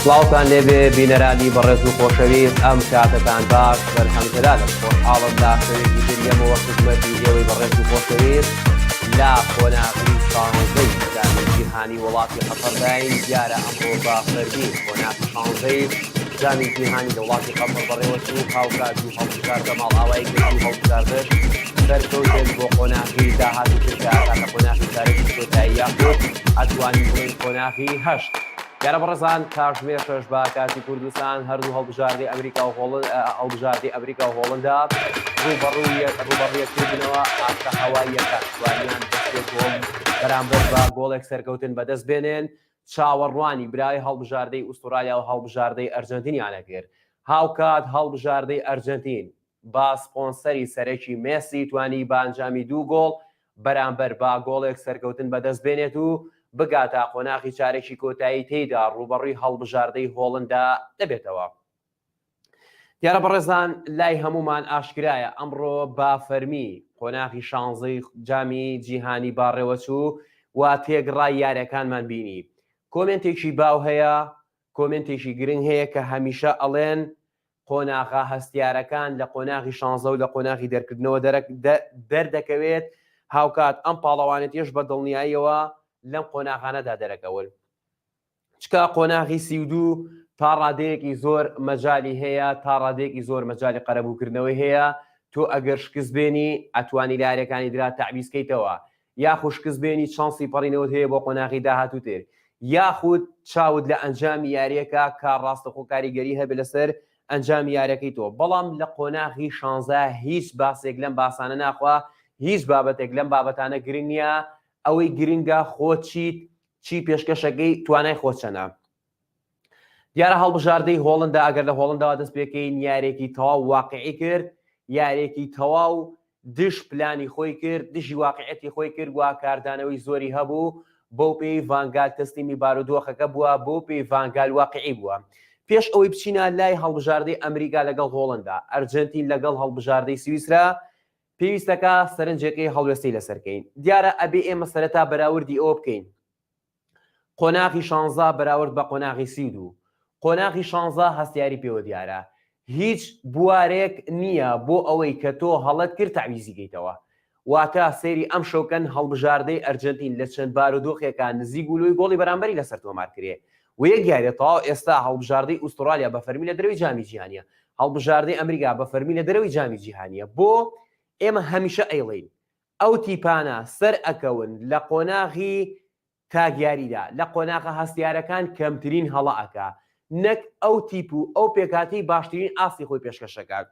سڵاوتان لێبێ بینەرانی بەڕێز و خۆشەویست ئەم کاتەتان باش بەرهەم جەلالم خۆشحاڵم لە شەوێکی تر یەمەوە خزمەتی ئێوەی بەڕێز و خۆشەویست لە قۆناغی شانزەی جامی جیهانی وڵاتی قەتەرداین دیارە ئەمڕۆ بە فەرمی قۆناغی شانزەی جامی جیهانی لە وڵاتی قەتەر بەڕێوەچوو هاوکات دوو هەڵبژاردە ماڵئاوایی کرد و هەڵبژاردەش سەرکەوتن بۆ قۆناغی داهاتوو تر کە ئەکاتە قۆناغی چارەکی کۆتایی یاخود ئەتوانین بڵێین قۆناغی هەشت. دیارە بەڕێزان کاژمێر شەش بە کاتی کوردستان هەردوو هەڵبژاردەی ئەمریکا و هۆڵن هەڵبژاردەی ئەمریکا و هۆڵندا ڕووبەڕووی ڕووبەڕووی یەکتر بوونەوە ئاستە هەواییەکان توانیان بە سێ گۆڵ بەرامبەر بە گۆڵێک سەرکەوتن بەدەست بێنێن چاوەڕوانی برای هەڵبژاردەی ئوسترالیا و هەڵبژاردەی ئەرجەنتینیان ئەکرد هاوکات هەڵبژاردەی ئەرجەنتین با سپۆنسەری سەرەکی مێسی توانی بە ئەنجامی دوو گۆڵ بەرامبەر بە گۆڵێک سەرکەوتن بەدەست بێنێت و بگاتە قۆناغی چارەکی کۆتایی تێیدا ڕووبەڕووی هەڵبژاردەی هۆڵندا دەبێتەوە. دیارە بەڕێزان لای هەموومان ئاشکرایە ئەمڕۆ بە فەرمی قۆناغی شانزەی جامی جیهانی باڕێوەچوو و تێگڕای یاریەکانمان بینی. کۆمێنتێکی باو هەیە، کۆمێنتێکی گرنگ هەیە کە هەمیشە ئەڵێن قۆناغە هەستیارەکان لە قۆناغی شانزە و لە قۆناغی دەرکردنەوە دەردەکەوێت، هاوکات ئەم پاڵەوانێتیەش بە دڵنیاییەوە لەم قۆناغانەدا دەرەکەون. چکە قۆناغی 32 تا ڕادەیەکی زۆر مەجالی هەیە، تا ڕادەیەکی زۆر مەجالی قەرەبووکردنەوەی هەیە، تۆ ئەگەر شکست بێنی ئەتوانی لە یاریەکانی درا تەعویزکەیتەوە، یاخود شکست بێنی چانسی پەڕینەوەت هەیە بۆ قۆناغی داهاتووتر، یاخود چاوت لە ئەنجامی یاریەکە کە ڕاستەخۆ کاریگەری هەبێت لەسەر ئەنجامی یاریەکەی تۆ، بەڵام لە قۆناغی شانزە هیچ باسێک لەم باسانە ناخوا، هیچ بابەتێک لەم بابەتانە گرنگ نییە، ئەوەی گرنگە خۆت چیت، چی پێشکەشەکەی، توانای خۆت چەنە. دیارە هەڵبژاردەی هۆڵندا ئەگەر لە هۆڵنداوە دەست پێکەین یارێکی تەواو واقعی کرد یارێکی تەواو دژ پلانی خۆی کرد دژی واقعەتی خۆی کرد وا کاردانەوەی زۆری هەبوو بەو پێی ڤانگال تەسلیمی بارودۆخەکە بووە بۆ پێی ڤانگال واقعی بووە پێش ئەوەی بچینە لای هەڵبژاردەی ئەمریکا لەگەڵ هۆڵندا ئەرجنتین لەگەڵ هەڵبژاردەی سویسرا پێویستەکە سەرنجێکی هەڵوێستی لەسەرکەین دیارە ئەبێ ئێمە سەرەتا بەراوردی ئەوە بکەین قۆناغی شانزە بەراورد بە قۆناغی 32 قۆناغی شانزە هەستیاری پێوە دیارە هیچ بوارێک نییە بۆ ئەوەی کە تۆ هەڵەت کرد تەعویزی کەیتەوە واتە سەیری ئەم شەوکەن هەڵبژاردەی ئەرجەنتین لە چەند بارودۆخێکا نزیک بوو لۆی گۆڵی بەرامبەری لەسەر تۆمار کرێ و یەک یاریە تەواو ئێستا هەڵبژاردەی ئوسترالیا بە فەرمی لە دەرەوەی جامی جیهانیە هەڵبژاردەی ئەمریکا بە فەرمی لە دەرەوەی جامی جیهانیە بۆ ئێمە هەمیشە ئەیڵێین ئەو تیپانە سەر ئەکەون لە قۆناغی تاک یاریدا لە قۆناغە هەستیارەکان کەمترین هەڵە ئەکا نەک ئەو تیپ و ئەو پێکهاتەی باشترین ئاستی خۆی پێشکەش ئەکات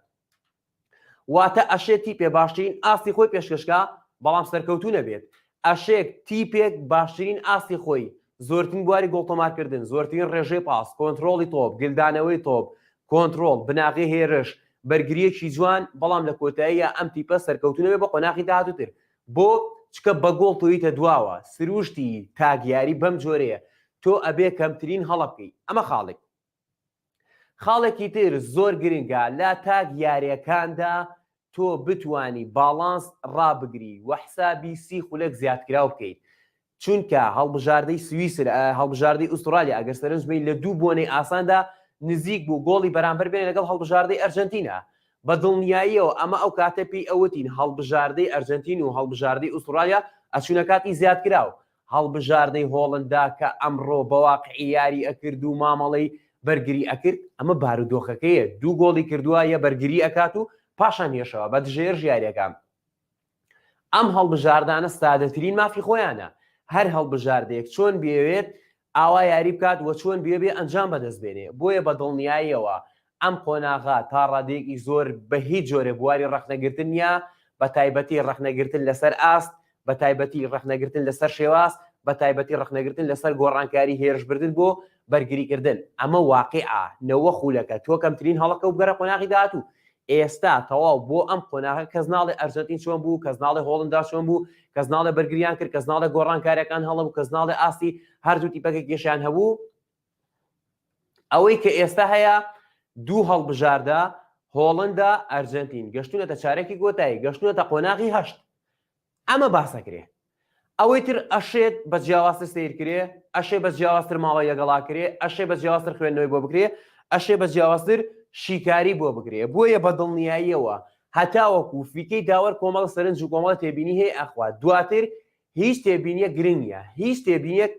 واتە ئەشێ تیپێ باشترین ئاستی خۆی پێشکەشکا بەڵام سەرکەوتوو نەبێت ئەشێک تیپێک باشترین ئاستی خۆی زۆرترین بواری گۆڵ تۆمارکردن زۆرترین ڕێژەی پاس کۆنترۆڵی تۆپ گلدانەوەی تۆپ کۆنترۆڵ بناغەی هێرش بەرگرییەکی جوان، بەڵام لە کۆتاییا ئەم تیپە سەرکەوتوو نەبێت بۆ قۆناغی داهاتووتر. بۆ؟ چونکە بە گۆڵ تۆیتە دواوە، سرووشتی تاک یاری بەم جۆرەیە، تۆ ئەبێ کەمترین هەڵە بکەی. ئەمە خاڵێک. خاڵێکی تر زۆر گرنگە لە تاک یارییەکاندا تۆ بتوانی باڵانس ڕابگری و حسابی سی خولەک زیادکراو بکەیت. چونکە هەڵبژاردەی سویسر هەڵبژاردەی ئوسترالیا ئەگەر سەرنج بەین لە دوو بۆنەی ئاساندا نزیک بوو گۆڵی بەرامبەر بێنێ لەگەڵ هەڵبژاردەی ئەرجەنتینا بە دڵنیاییەوە ئەمە ئەو کاتە پێی ئەوتین هەڵبژاردەی ئەرجەنتین و هەڵبژاردەی ئوسترالیا ئەچوونە کاتی زیادکراو هەڵبژاردەی هۆڵندا کە ئەمڕۆ بە واقعی یاری ئەکرد و مامەڵەی بەرگری ئەکرد ئەمە بارودۆخەکەیە دوو گۆڵی کردووە یە بەرگری ئەکات و پاشان هێشەوە بە دژێرژ یاریەکان ئەم هەڵبژاردانە سادەترین مافی خۆیانە، هەر هەڵبژاردەیەک چۆن بیەوێت ئاوا یاری بکات و چۆن بیەوێ ئەنجام بەدەست بێنێ، بۆیە بە دڵنیاییەوە ئەم قۆناغە تا ڕادەیەکی زۆر بە هیچ جۆرێ بواری ڕەخنەگرتن نییە، بە تایبەتی ڕەخنەگرتن لەسەر ئاست، بە تایبەتی ڕەخنەگرتن لەسەر شێواز، بە تایبەتی ڕەخنەگرتن لەسەر گۆڕانکاری هێرشبردن بۆ بەرگریکردن. ئەمە واقیعە، نەوە خولەکە تۆ کەمترین هەڵەکە و بگەرە قۆناغی داهاتوو. ئێستا تەواو بۆ ئەم قۆناغە کەس ناڵێ ئەرجەنتین چۆن بوو، کەس ناڵێ هۆڵندا چۆن بوو، کەس ناڵێ بەرگریان کرد، کەس ناڵێ گۆڕانکاریەکان هەڵە بوو، کەس ناڵێ ئاستی هەردوو تیپەکە کێشیان هەبوو. ئەوەی کە ئێستا هەیە دوو هەڵبژاردە هۆڵندا ئەرجەنتین گەشتونەتە چارەکی کۆتایی گەشتونەتە قۆناغی هەشت ئەمە باسەکرێ. ئەوەی تر ئەشێت بە جیاوازتر سەیر کرێ، ئەشێ بە جیاوازتر ماڵەی لەگەڵا کرێ، ئەشێ بە جیاوازتر خوێندنەوەی بۆ بکرێ، ئەشێ بە جیاوازتر شیکاری بۆ بکرێ. بۆیە بە دڵنیاییەوە هەتاوەکو فیکەی داوەر کۆمەڵە سەرنج و کۆمەڵە تێبینی هەیە ئەخوات. دواتر هیچ تێبینیەک گرنگ نییە، هیچ تێبینیەک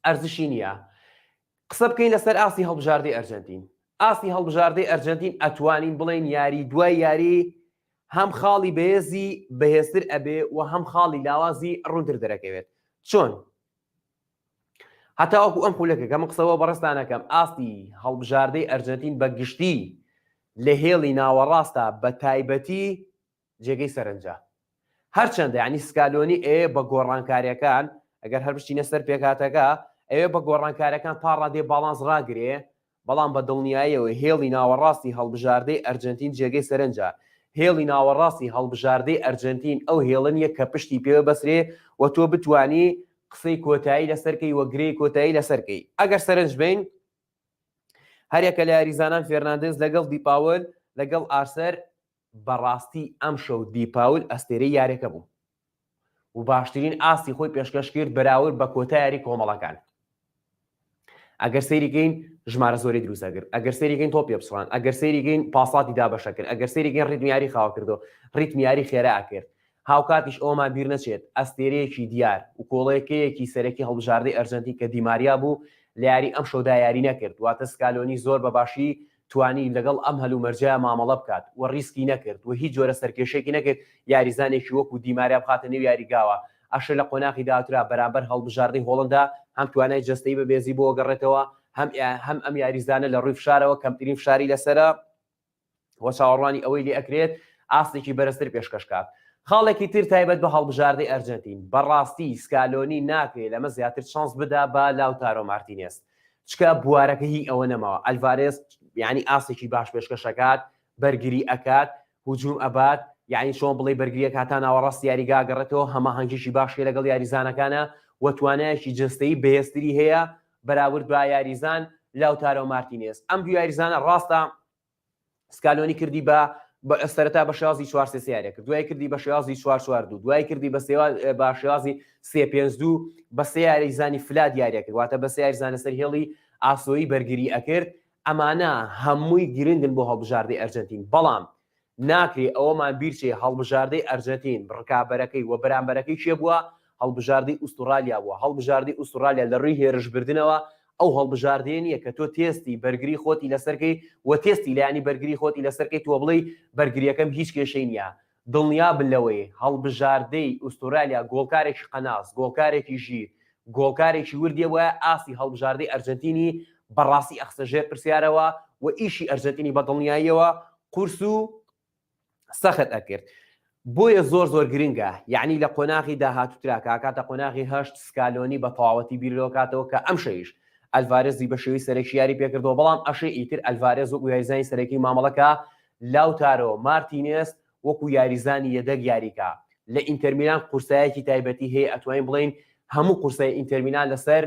ئەرزشی نییە. قسە بکەین لەسەر ئاستی هەڵبژاردەی ئەرجەنتین. ئاستی هەڵبژاردەی ئەرجەنتین ئەتوانین بڵێین یاری دوای یاری هەم خاڵی بەهێزی بەهێزتر ئەبێ و هەم خاڵی لاوازی ڕوونتر دەرەکەوێت. چۆن؟ هەتاوەکو ئەم خولەکە کە من قسەوە بەڕێزتانەکەم ئاستی هەڵبژاردەی ئەرجەنتین بە گشتی لە هێڵی ناوەڕاستە بە تایبەتی جێگەی سەرنجە. هەرچەندە یانی سکالۆنی ئەیەوێ بە گۆڕانکاریەکان ئەگەر هەر بچینە سەر پێکهاتەکە ئەوێ بە گۆڕانکاریەکان تا ڕادێ باڵانس ڕاگرێ بەڵام بە دڵنیاییەوە هێڵی ناوەڕاستی هەڵبژاردەی ئەرجەنتین جێگەی سەرنجە هێڵی ناوەڕاستی هەڵبژاردەی ئەرجەنتین ئەو هێڵە نییە کە پشتی پێوە بەسرێ و تۆ بتانی قسەی کۆتایی لەسەرکەی و گرێی کۆتایی لەسەرکەی ئەگەر سەرنج بین هەریەکە لە یاریزانان فێرناندێز لەگەڵ دیپاول لەگەڵ ئارسەر بەڕاستی ئەمشەو دیپاول ئەستێرەی یاریەکە بوو و باشترین ئاستی خۆی پێشکەش کرد بەراورد بە کۆتا یاری کۆمەڵەکان. ئەگەر سەیریکەین ژمارە زۆری دروستە کرد ئەگەر سەیریکەین تۆپی پچڕان ئەگەر سەیریکەین پاساتی دابەشە کرد ئەگەر سەیریکەین ڕیتمی یاری خاوە کردو ڕیتمی یاری خێرا کرد هاوکاتیش ئەومان بیر نەچێت ئەستێرەیەکی دیار و کۆڵێکەیەکی سەرەکی هەڵبژاردەی ئەرجەنتین کە دیماریا بوو لە یاری ئەم شەودا یاری نەکرد واتە سکالۆنی زۆر بە باشی توانی لەگەڵ ئەم هەلومەرجە مامەڵە بکات و ڕیسکی نەکرد و هیچ جۆرە سەرکێشیەکی نەکرد یاریزانێکی وەکو دیماریا بخاتە نێو یاریگاوە، ئەشێ لە قۆناغی داهاتودا بەرامبەر هەڵبژاردەی هۆڵەندا هەم توانای جەستەیی بەبێزی بۆ گەڕێتەوە هەم هەم ئەم یاریزانە لە ڕووی فشارەوە کەمترین فشاری لەسەرە و چاوەڕوانی ئەوەی لێ ئەکرێت ئاستێکی بەرزتر پێشکەش کات. خاڵێکی تر تایبەت بە هەڵبژاردەی ئەرجەنتین، بەڕاستی سکالۆنی ناکرێ لەمە زیاتر چانس بدا بە لاوتارۆ مارتینێز، چکە بوارەکە هی ئەوە نەماوە ئەلڤارێز یعنی ئاستێکی باش پێشکەش ئەکات بەرگری ئەکات هجوم ئەبات یعنی چۆن بڵێ بەرگریەک هاتا ناوەڕاست یاریگا گەڕێتەوە هەماهەنگیی باشی لەگەڵ یاریزانەکانە و توانایەکی جەستەیی بەهێزتری هەیە بەراورد بە یاریزان لاوتارۆ مارتینێز ئەم دوو یاریزانە ڕاستە سکالۆنی کردی بە سەرەتا بە شێوازی چوار سێ سێ یاریە کرد دوای کردی بە شێوازی چوار چوار دوو دوای کردی بە سێوا بە شێوازی سێ پێنج دوو بە سێ یاریزانی flat یاریە کرد واتە بە سێ یاریزان لەسەر هێڵی ئاسۆیی بەرگری ئەکرد ئەمانە هەمووی گرنگن بۆ هەڵبژاردەی ئەرجەنتین بەڵام ناکرێ ئەوەمان بیرچێ هەڵبژاردەی ئەرجەنتین ڕکابەرەکەی و بەرامبەرەکەی کێ بووە؟ هەڵبژاردەی ئوستوڕالیا بووە، هەڵبژاردەی ئوستوڕالیا لە ڕووی هێرشبردنەوە ئەو هەڵبژاردەیە نییە کە تۆ تێستی بەرگری خۆتی لەسەر کەی و تێستی لایەنی بەرگری خۆتی لەسەر کەی تۆ بڵێی بەرگرییەکەم هیچ کێشەی نییە دڵنیابن لەوەی هەڵبژاردەی ئوستورالیا گۆڵکارێکی قەناس گۆڵکارێکی ژیر گۆڵکارێکی وردیە وایە ئاستی هەڵبژاردەی ئەرجەنتینی بەڕاستی ئەخستە ژێر پرسیارەوە و ئیشی ئەرجەنتینی بە دڵنیاییەوە قورس و سەخت ئەکرد بۆیە زۆر زۆر گرنگە یعنی لە قۆناغی داهاتووترا کە ئەکاتە قۆناغی هەشت سکالۆنی بە تەواوەتی بیر لەوە کاتەوە کە ئەم شەویش ئەلڤارێزی بە شێوەی سەرەکی یاری پێکردەوە بەڵام ئەشێ ئیتر ئەلڤارێز وەکو یاریزانی سەرەکی مامەڵەکە لاوتارۆ مارتینێز وەکو یاریزانی یەدەگ یاریکا لە ئینتەرمیلان قورسایەکی تایبەتی هەیە ئەتوانین بڵێین هەموو قورسای ئینتەرمیلان لەسەر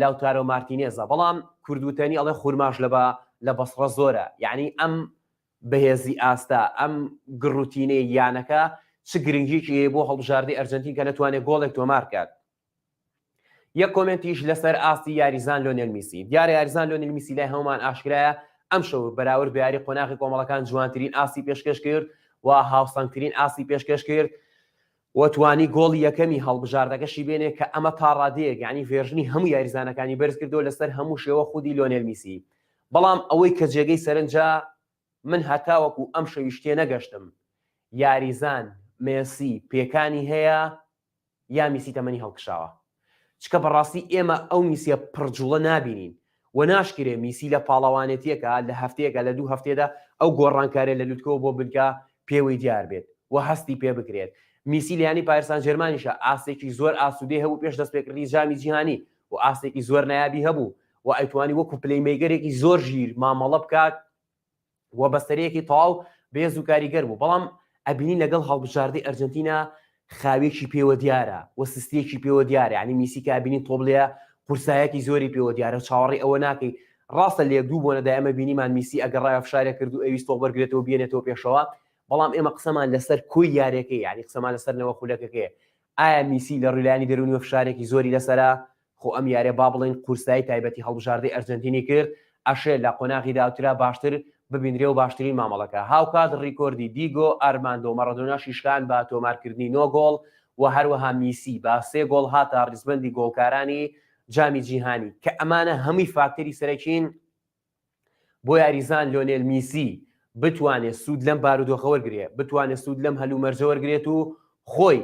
لاوتارۆ مارتینێزە بەڵام کوردوتەنی ئەڵێ خورماش لە بە لە بەسڕە زۆرە یعنی ئەم بەهێزی ئاستە ئەم گڕوتینەی یانەکە چ گرنگیکی هەیە بۆ هەڵبژاردەی ئەرجەنتین کە نەتوانێت گۆڵێک تۆمار بکات یەک کۆمێنتیش لەسەر ئاستی یاریزان لۆنێل میسی دیارە یاریزان لۆنێل میسی لای هەمومان ئاشکرایە ئەمشەو بەراورد بە یاری قۆناغی کۆمەڵەکان جوانترین ئاستی پێشکەش کرد و هاوسەنگترین ئاستی پێشکەش کرد و توانی گۆڵی یەکەمی هەڵبژاردەکەشی بێنێ کە ئەمە تا ڕادەیەک یعنی version ی هەموو یاریزانەکانی بەرز کردەوە لەسەر هەموو شێوە خودی لۆنێل میسی بەڵام ئەوەی کە جێگەی سەرنجە من هەتاوەکو ئەم شەویش تێنەگەشتم یاریزان مێسی پێکانی هەیە یا میسی تەمەنی هەڵکشاوە چکە بەڕاستی ئێمە ئەو میسیە پڕجوڵە نابینین و ناشکرێ میسی لە پاڵەوانێتیەکە لە هەفتەیەکە لە دوو هەفتەیەدا ئەو گۆڕانکاریە لە لوتکەوە بۆ بنکە پێوەی دیار بێت و هەستی پێ بکرێت میسی لە یانەی پاریس سان جێرمانیشە ئاستێکی زۆر ئاسوودەی هەبوو پێش دەستپێکردنی جامی جیهانی و ئاستێکی زۆر نایابی هەبوو و ئەیتوانی وەکو playmaker ێکی زۆر ژیر مامەڵە بکات و بەستەرەیەکی تەواو بێز و کاریگەر بوو بەڵام ئەبینی لەگەڵ هەڵبژاردەی ئەرجنتینا خاوێکی پێوە دیارە و سستیەکی پێوە دیارە یعنی میسی کە ئەبینی تۆبلەیە قورسایەکی زۆری پێوە دیارە چاوەڕێی ئەوە ناکەی ڕاستە لە یەک دوو بۆنەدا ئێمە بینیمان میسی ئەگەڕایە فشارێک کرد و ئەویست تۆپ بەرگرێتەوە بێنێتەوە پێشەوە بەڵام ئێمە قسەمان لەسەر کۆی یاریەکەی یعنی قسەمان لەسەر نەوە خولەکەکەیە. ئایا میسی لە ڕووی لایەنی دەروونیەوە فشارێکی زۆری لەسەرە؟ خۆ ئەم یاریە با بڵێین قورسایی تایبەتی هەڵبژاردەی ئەرجەنتینی کرد، ئەشێ لە قۆناغی داوترا باشتر ببینرێ و باشترین مامەڵەکە. هاوکات ڕیکۆردی دیگۆ ئەرماندۆ مەڕەدۆناشی شکان بە تۆمارکردنی نۆ گۆڵ و هەروەها میسی بە سێ گۆڵ هاتە ڕیزبەندی گۆڵکارانی جامی جیهانی کە ئەمانە هەمووی فاکتەری سەرەکین بۆ یاریزان لۆنێل میسی بتوانێت سوود لەم بارودۆخە وەرگرێ، بتوانێت سوود لەم هەلومەرجە وەرگرێت و خۆی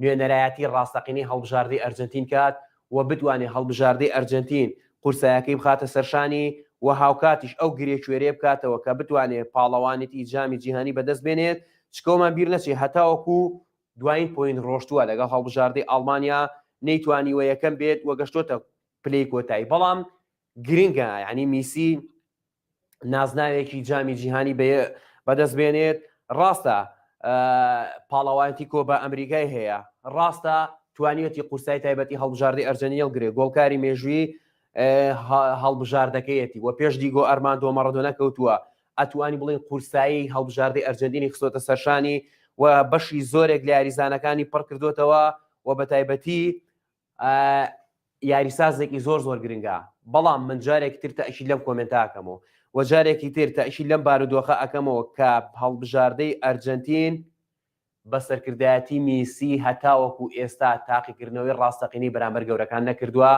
نوێنەرایەتی ڕاستەقینەی هەڵبژاردەی ئەرجەنتین کات و بتوانێت هەڵبژاردەی ئەرجەنتین قورسایەکەی بخاتە سەرشانی و هاوکاتیش ئەو گرێ کوێرەیە بکاتەوە کە بتوانێت پاڵەوانێتی جامی جیهانی بەدەست بێنێت، چکەومان بیر نەچێت هەتاوەکو دوایین point ڕۆشتووە لەگەڵ هەڵبژاردەی ئەڵمانیا نەیتوانیوە یەکەم بێت و گەشتۆتە پلەی کۆتایی بەڵام گرنگە یعنی میسی نازناوێکی جامی جیهانی بەدەست بێنێت ڕاستە پاڵەوانتی کۆپا ئەمریکای هەیە ڕاستە توانیەتی قورسای تایبەتی هەڵبژاردەی ئەرجەنتینی هەڵگرێ گۆڵکاری مێژووی هەڵبژاردەکەیەتی و پێش دیگۆ ئەرماندۆ مەڕەدۆنا کەوتووە ئەتوانی بڵین قورسایی هەڵبژاردەی ئەرجەنتینی خستۆتە سەرشانی و بەشی زۆرێک لە یاریزانەکانی پڕ کردوتەوە و بە تایبەتی یاریسازێکی زۆر زۆر گرنگە بەڵام من جارێکی تر تەئکید لەم comment ە ئەکەمەوە و جارێکی تر تەئکید لەم بارودۆخە ئەکەمەوە کە هەڵبژاردەی ئەرجەنتین بە سەرکردایەتی میسی هەتاوەکو ئێستا تاقیکردنەوەی ڕاستەقینەی بەرامبەر گەورەکان نەکردووە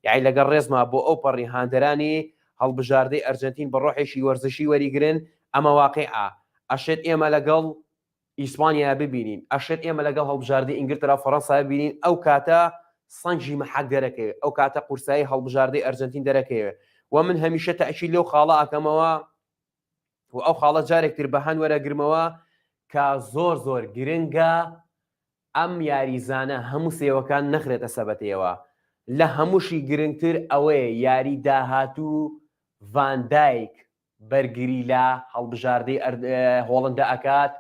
یاعی لەگەڵ ڕێزما بۆ ئەو پەڕی هاندەرانی هەڵبژاردەی ئەرجەنتین بە ڕۆحێکی وەرزشی وەریگرن ئەمە واقیعە ئەشێت ئێمە لەگەڵ ئیسپانیا ببینین، ئەشێت ئێمە لەگەڵ هەڵبژاردەی ئینگلتەرا و فەرەنسا ببینین، ئەو کاتە سەنگی مەحەک دەرەکەوێت، ئەو کاتە قورسایی هەڵبژاردەی ئەرجەنتین دەرەکەوێت و من هەمیشە تەئکید لەو خاڵە ئەکەمەوە و ئەو خاڵە جارێک تر بە هەند وەرەگرمەوە کە زۆر زۆر گرنگە ئەم یاریزانە هەموو سێوەکان نەخرێتە سەبەتەیەوە، لە هەمووشی گرنگتر ئەوەیە یاری داهاتوو ڤان دایک بەرگری لە هەڵبژاردەی هۆڵندا ئەکات،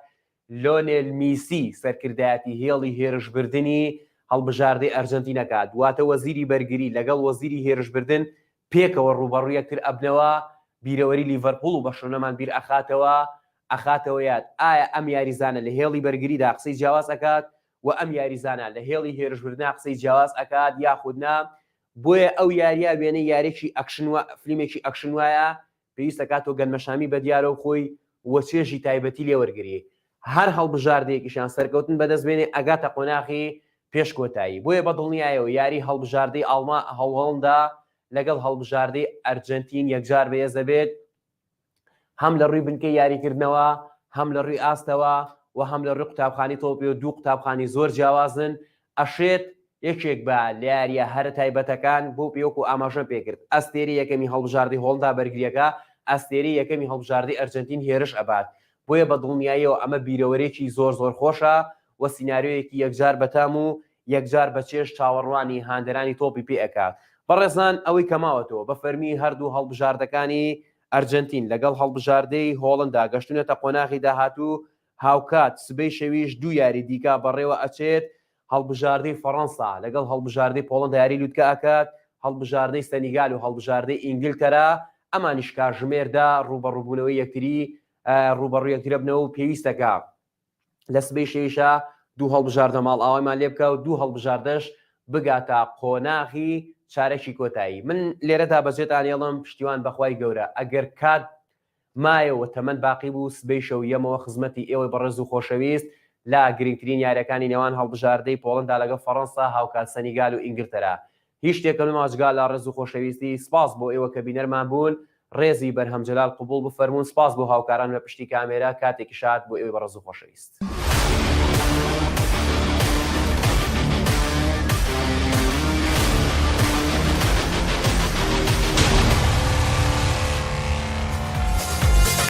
لۆنێل میسی سەرکردایەتی هێڵی هێرشبردنی هەڵبژاردەی ئەرجەنتین ئەکات، واتە وەزیری بەرگری لەگەڵ وەزیری هێرشبردن پێکەوە ڕووبەڕووی یەکتر ئەبنەوە، بیرەوەری لیڤەرپوڵ و بەرشلۆنەمان بیر ئەخاتەوە ئەخاتەوە یاد، ئایا ئەم یاریزانە لە هێڵی بەرگریدا قسەی جیاواز ئەکات و ئەم یاریزانە لە هێڵی هێرشبردنا قسەی جیاواز ئەکات یاخود نا، بۆیە ئەو یاریە وێنەی یارێکی ئەکشن فلیمێکی ئەکشن وایە پێویستە کات تۆ گەنمەشامی بەدیارەوە بخۆی و چێژی تایبەتی لێ وەرگری هەر هەڵبژاردەیەکیشیان سەرکەوتن بەدەست بێنێ ئەگاتە قۆناغی پێش کۆتایی بۆیە بە دڵنیایەوە یاری هەڵبژاردەی ئاڵما هەوڵدا لەگەڵ هەڵبژاردەی ئەرجەنتین یەکجار بەهێز دەبێت هەم لە ڕووی بنکەی یاریکردنەوە، هەم لە ڕووی ئاستەوە و هەم لە ڕووی قوتابخانەی تۆپیەوە دوو قوتابخانەی زۆر جیاوازن، ئەشێت یەکێک بە لە یارییە هەرە تایبەتەکان بۆ پێ وەکو ئاماژەم پێکرد ئەستێرەی یەکەمی هەڵبژاردەی هۆڵندا بەرگرییەکە ئەستێرەی یەکەمی هەڵبژاردەی ئەرجەنتین هێرش ئەبات بۆیە بە دڵنیاییەوە ئەمە بیرەوەرێکی زۆر زۆر خۆشە و سیناریۆیەکی یەکجار بەتام و یەکجار بەچێژ چاوەڕوانی هاندەرانی تۆپی پێ ئەکات. بەڕێزان ئەوەی کە ماوەتەوە بە فەرمی هەردوو هەڵبژاردەکانی ئەرجەنتین لەگەڵ هەڵبژاردەی هۆڵندا گەشتونەتە قۆناغی داهاتوو، هاوکات سبەی شەویش دوو یاری دیکە بەڕێوە ئەچێت، هەڵبژاردەی فەڕەنسا لەگەڵ هەڵبژاردەی پۆڵەندا یاری لوتکە ئەکات، هەڵبژاردەی سەنیگال و هەڵبژاردەی ئینگلتەرا ئەمانیش کاژمێر دە ڕووبەڕووبوونەوەی یەکتری ڕووبەڕوو یەکترەبنەوە و پێویستەکە لە سبەی شەویشا دوو هەڵبژاردە ماڵئاوایمان لێ بکا و دوو هەڵبژاردەش بگاتە قۆناغی چارەکی کۆتایی من لێرەدا بەجێتان ێڵم پشتیوان بەخوای گەورە ئەگەر کات مایەوە تەمەن باقی بوو سبەی شەو یەمەوە خزمەتی ئێوەی بەڕێز و خۆشەویست لە گرنگترین یاریەکانی نێوان هەڵبژاردەی پۆڵندا لەگەڵ فەڕەنسا هاوکات سەنیگال و ئینگلتەرا هیچ شتێکم نەما جگا لە ڕێز و خۆشەویستی سپاس بۆ ئێوە کە بینەرمان بوون ڕێزی بەرهەم جەلال قبوڵ بفەرموون سپاس بۆ هاوکاران لە پشتی کامێرا کاتێکی شاد بۆ ئێوەی بەڕێز و خۆشەویست.